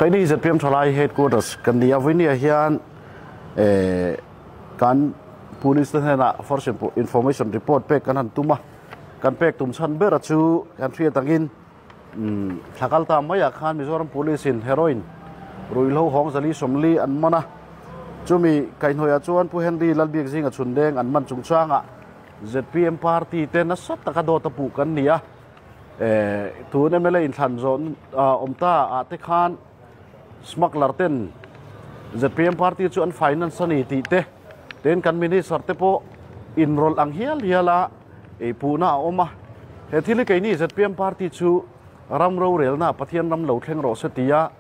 Keini ZPM Thalai Headquarters kan ni a, vawinia hian kan Police te hnenah First Information Report pek kan han tum a, kan pek tum chhan bera chu kan hriat angin thla kal ta maiah khan Mizoram Police in heroin ruihhlo hawng zali sawmli an man a, chumi kaihhnawihah chuan Pu Henry Lalbiakzinga chhundeng an man chungchangah ZPM party te nasa taka dawt a puh kan ni a, tun mla inthlan zawh awm ta ah te khan smuggler ten ZPM party chu an finance a ni tih te, tin kan minister te pawh inrawlh ang hial hial a puhna a awm a, he thil hi keini ZPM party chu ram rorelna Pathian ram lo thleng rawh se tia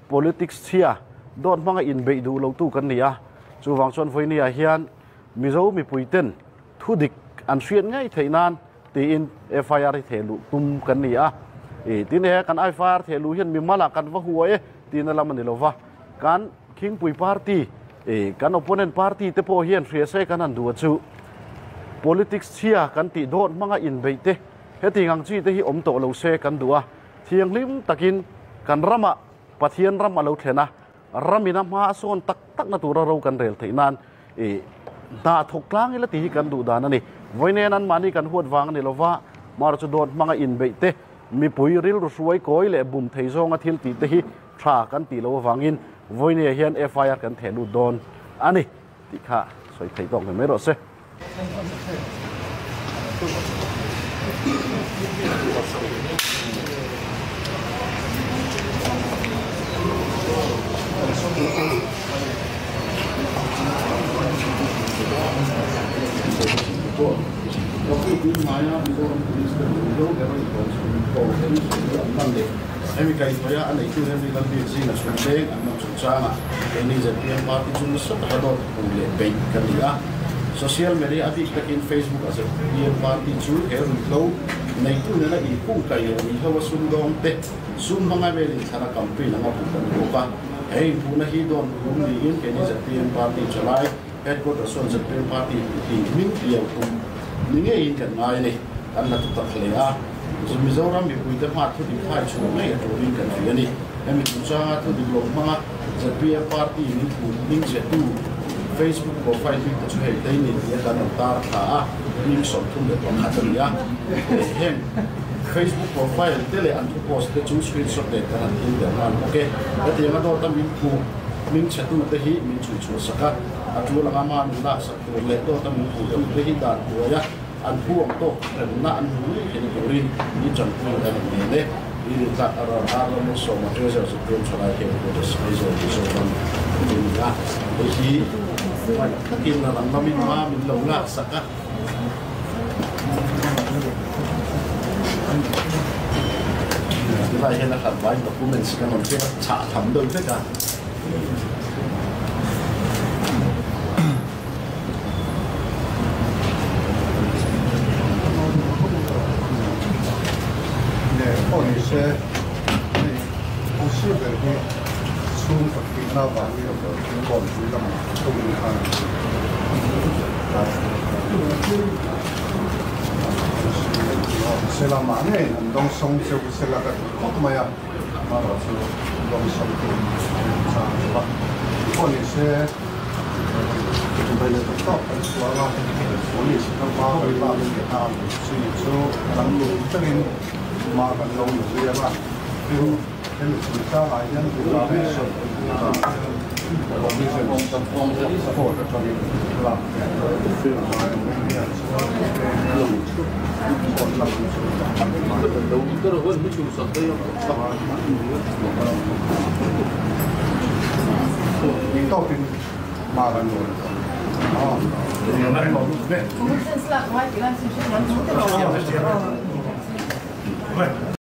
politics chhia dawt hmanga inbeih duh lo tu kan ni a, chuvang chuan vawinia hian Mizo mipui ten thu dik an hriat ngei theih nan tiin FIR hi theh luh tum kan ni a. I tin he kan FIR theh luh hian mimal ah kan va hua e tihna lam a ni lo va. Kan Khingpui party, i kan opponent party te pawh hian hria se kan han duh a chu. Politics chhia kan tih dawt hmanga inbeih te heti ngang chi te hi awm tawh lo se kan duh a. Thianghlim takin kan ramah Pathian ram a lo thlen a, Ramin a hma a sawn tak takna tura ro kan rel theih nan i hna thawk tlang ila tih hi kan duh dan a ni. Vawiin anmahni kan huat vang a ni lova, mar chu dawt hmanga inbeih te, mipui rilru hruai kawi leh bum thei zawnga thil tih te hi tha kan tih loh avangin vawiin hian FIR kan theh lut dawn a ni tih kha sawi theih tawk mai mai rawh se. Hemi kaihhnawih a neitu Henry Lalbiakzinga chhungteng an man chungchangah keini zpm party chu nasa taka dawt hmu leh beih kan ni a. Social media a bik takin Facebook a zpm party chu he ruihhlo neitu nena inkhung kai leh ruihhlo a sumdawng te sum hmanga vel inthlana campaign anga puh kan ni bawk a. He inpuhna hi dawn tum niin keini zpm party chalai headquarters chuan zpm party tih hming piau tum ni ngeiin kan ngai a ni. Kan la thutak hle a. Mizoram mipuite hma thudik thai chhuah ngei a turin kan hria a ni. Hemi chungchanga thudik lo hmanga zpm party min phut hming ziahtu Facebook profile bik te chu hei tei ni tih a kan rawn tar thla a, hming 31 a ni a. Heng Facebook profile te leh an thu post te chu screenshot nen kan han thil der nghal bawk e. Hetianga dawta min phuh hming chhetu te hi min chhui chhuah sak a, a tul anga mahni laksak tur leh dawta min phuhtu te hi dan hnuai a, An phu ang tawk remna an hmu ngei theihna turin i tanpui kan han nen e. I rintlak a ral a ram sawma Treasure Supreme Thalai Headquarters Aizawl Mizoram chu a ni a. Hei hi ngaih takin a rang lamin hma min lo lak sak a. Tilai hian a hlat vaiin documents kan rawn cheng a, chhah tham deuh vek a. Leh pawh ni se hei pu sir ber hi chhung ka thihna avangin Kawnpui lamah thawkin khan se lamah ngei an dawngsawng cheu sela ka ti khawp mai a, amaherawhchu dawngsawng tu an chang lo va, pawh ni se. Police hma kan lak chi chu kan lung tengin hma kan lo ni zui ang a, tin hemi chungchangah hian commission commission court atangin lak theih a ngai ang nia chuan court lam chu Tawpin hma kan rawn a.